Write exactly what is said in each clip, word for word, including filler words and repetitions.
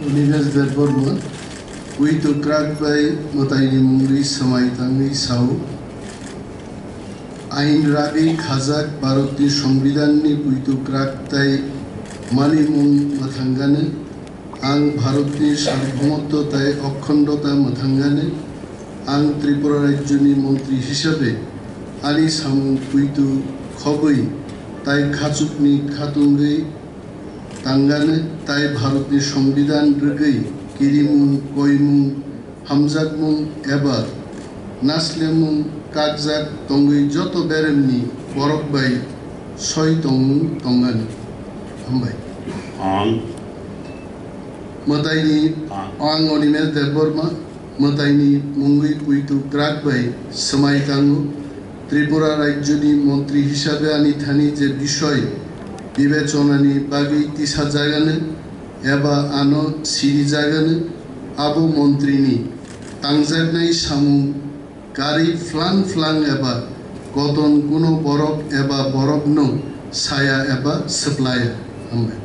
Nilesh Debbarma, poito kwrak bai mwtaini mungwi swmai tangwi sao, ain ragwi khajak Bharatni Songbidanni poito kwrak tai manimung mwthangano. Ang Bharatni Sarbhoumatto tai Okhondo ta mwthangano. Ang Tripura Rajyoni Montri hisabe ani samung poito khobwi tai khachukni khatungwi tangano tai Bharatni Songbidan rwgwi kirimung, koimung, hamjakmung eba naslemung kakjak tongwi joto beremni borok bai soi tongmung tongano. Hambai. Ang. Mwtaini, ang. Ang Animesh Debbarma, mwtaini mungwi poito kwrak bai swmai tango. Tripura Rajyoni Montri hisabe ani thani je bisoi bibechonani bagwi tisajagano eba ano sirijagano, abo montrini tangjaknai samung karwi phlang phlang eba koton kuno borok eba borokno saya eba swplaya. Hambai.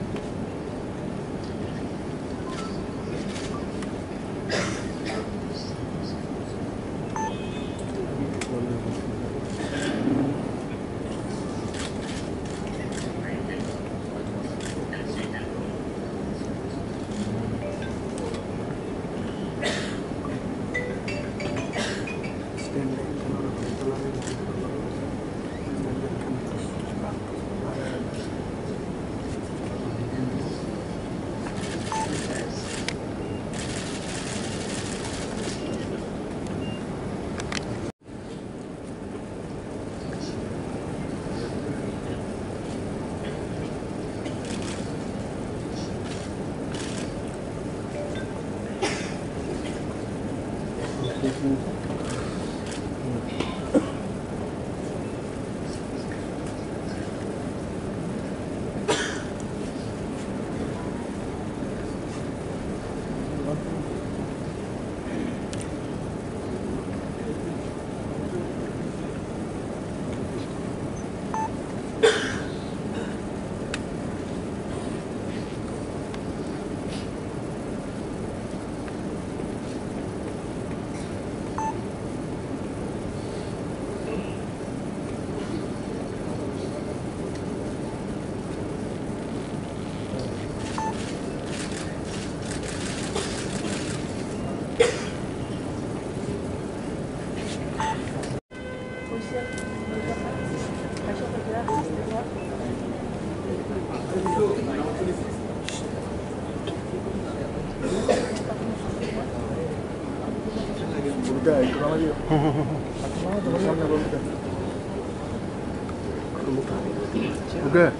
Okay.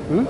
Hmm?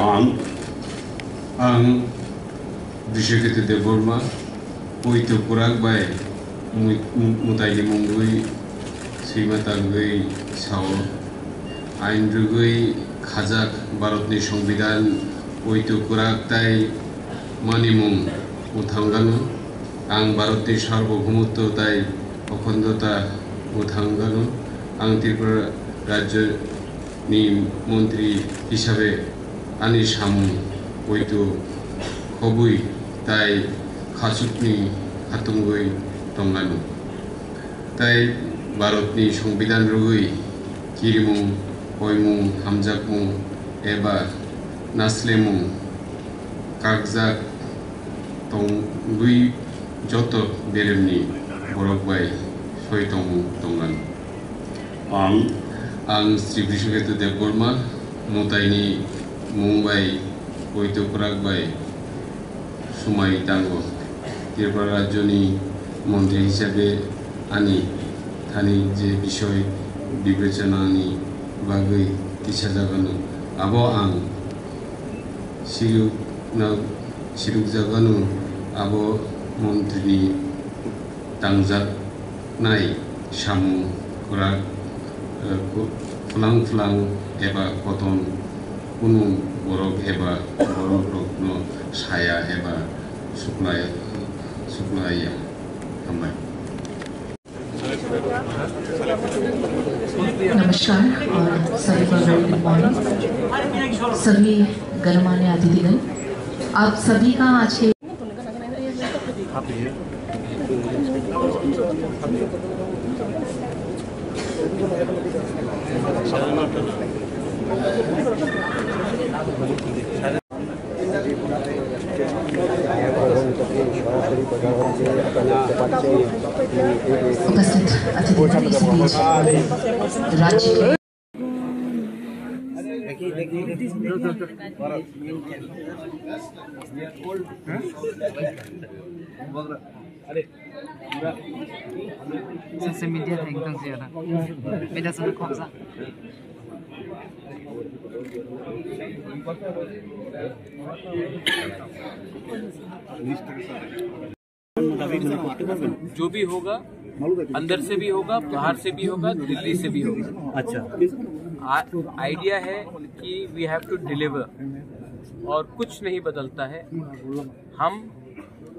Ang, ang Bishekete Debbarma, poito kwrak bai mui-, mu-, mwtaini mungwi swima tangwi sao, ain rwgwi khajak Bharatni Songbidan, poito kwrak tai manimung mwthangano. Ang Bharatni Sarbobhoumatto tai Okhondo ta mwthangano. Ang Tripura Rajyoni Montri hisabe ani samung poito khobwi tai khachukni khatungwi tongano. Tai Bharatni Songbidan rwgwi kirimung Koimung, hamjakmung eba naslemung kakjak tongwi joto beremni borok bai soi tongmung tonglan. Ang, ang Sri Brishaketu Debbarma, mwtaini mung bai poito kwrak bai swmai tango. Tripura rajyoni montri hisabe ani thani je bisoi bibechanani bagwi tisajagano, abo ang sirukna-, sirukjagano, abo montrini tangjaknai samung kwrak, eh, ku-, phulang phulang eba koton kunu borok eba borokrokno saya eba suklai-, suklaiya. Hambai. नमस्कार और सभी को very good morning. सभी गणमान्य अतिथिगण, आप सभी का आज के उपस्थित अतिथिगण, इस बीच राज्य के Social media thang tong si ora. Beda sana khobsa. जो भी होगा, अंदर से भी होगा, बाहर से भी होगा, दिल्ली से भी होगा। अच्छा। आ-, आइडिया है कि we have to deliver, और कुछ नहीं बदलता है। हम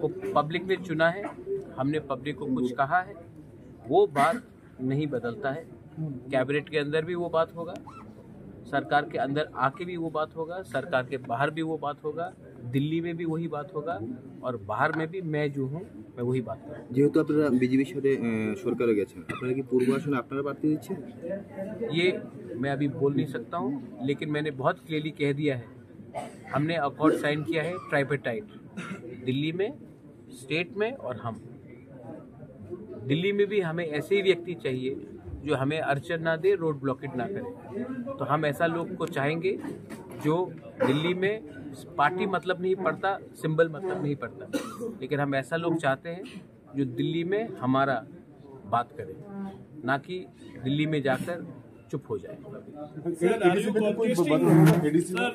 को पब्लिक ने चुना है, हमने पब्लिक को कुछ कहा है, वो बात नहीं बदलता है। कैबिनेट के अंदर भी वो बात होगा, सरकार के अंदर आके भी वो बात होगा, सरकार के बाहर भी वो बात होगा, दिल्ली में भी वही बात होगा, और बाहर में भी मैं जो हूँ, मैं वही बात करूँ। যেহেতু আপনারা বিজেপির সাথে, আহ, সরকারে গেছেন, আপনারা কি পূর্ব আসনে আপনারা প্রার্থী দিচ্ছেন? ये मैं अभी बोल नहीं सकता हूँ, लेकिन मैंने बहुत क्लियरली कह दिया है, हमने अकॉर्ड साइन किया है ट्राइपार्टाइट, दिल्ली में, स्टेट में और हम। दिल्ली में भी हमें ऐसे ही व्यक्ति चाहिए जो हमें अड़चन ना दे, रोड ब्लॉकेट ना करे। तो हम ऐसा लोग को चाहेंगे जो दिल्ली में पार्टी मतलब नहीं पड़ता, सिंबल मतलब नहीं पड़ता, लेकिन हम ऐसा लोग चाहते हैं जो दिल्ली में हमारा बात करे, ना कि दिल्ली में जाकर चुप हो जाए। Sir, are you contesting?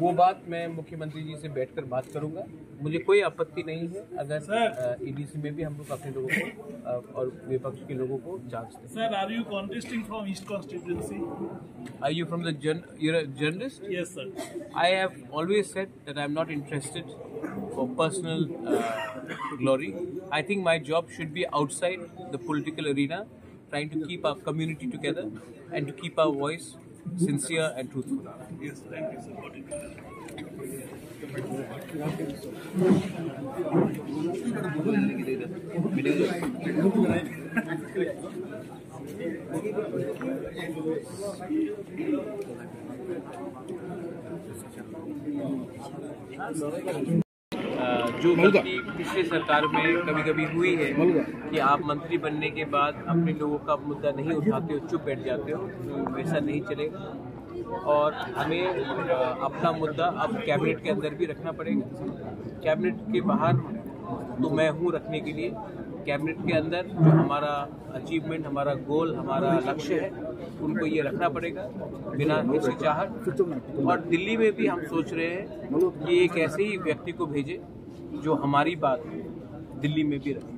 वो बात मैं मुख्यमंत्री जी से बैठकर बात करूंगा। मुझे कोई आपत्ति नहीं है अगर, सर। अ, ईडीसी में भी हम लोग अपने लोगों को, अ, और विपक्ष के लोगों को चांस दें। Sir, are you contesting from East constituency? Are you from the journ-, you're a journalist? Yes, sir. I have always said that I am not interested for personal, uh, glory. I think my job should be outside the political arena, trying to keep our community together and to keep our voice sincere and truthful. Yes, thank you, sir. अ, जो गलती पिछले सरकार में कभी-कभी हुई है कि आप मंत्री बनने के बाद अपने लोगों का मुद्दा नहीं उठाते हो, चुप बैठ जाते हो, तो वैसा नहीं चलेगा। और हमें, अ, अपना मुद्दा अब कैबिनेट के अंदर भी रखना पड़ेगा। कैबिनेट के बाहर तो मैं हूँ रखने के लिए, कैबिनेट के अंदर जो हमारा अचीवमेंट, हमारा गोल, हमारा लक्ष्य है, उनको ये रखना पड़ेगा बिना हिचकिचाहट। और दिल्ली में भी हम सोच रहे हैं कि एक ऐसे ही व्यक्ति को भेजें जो हमारी बात दिल्ली में भी रखे।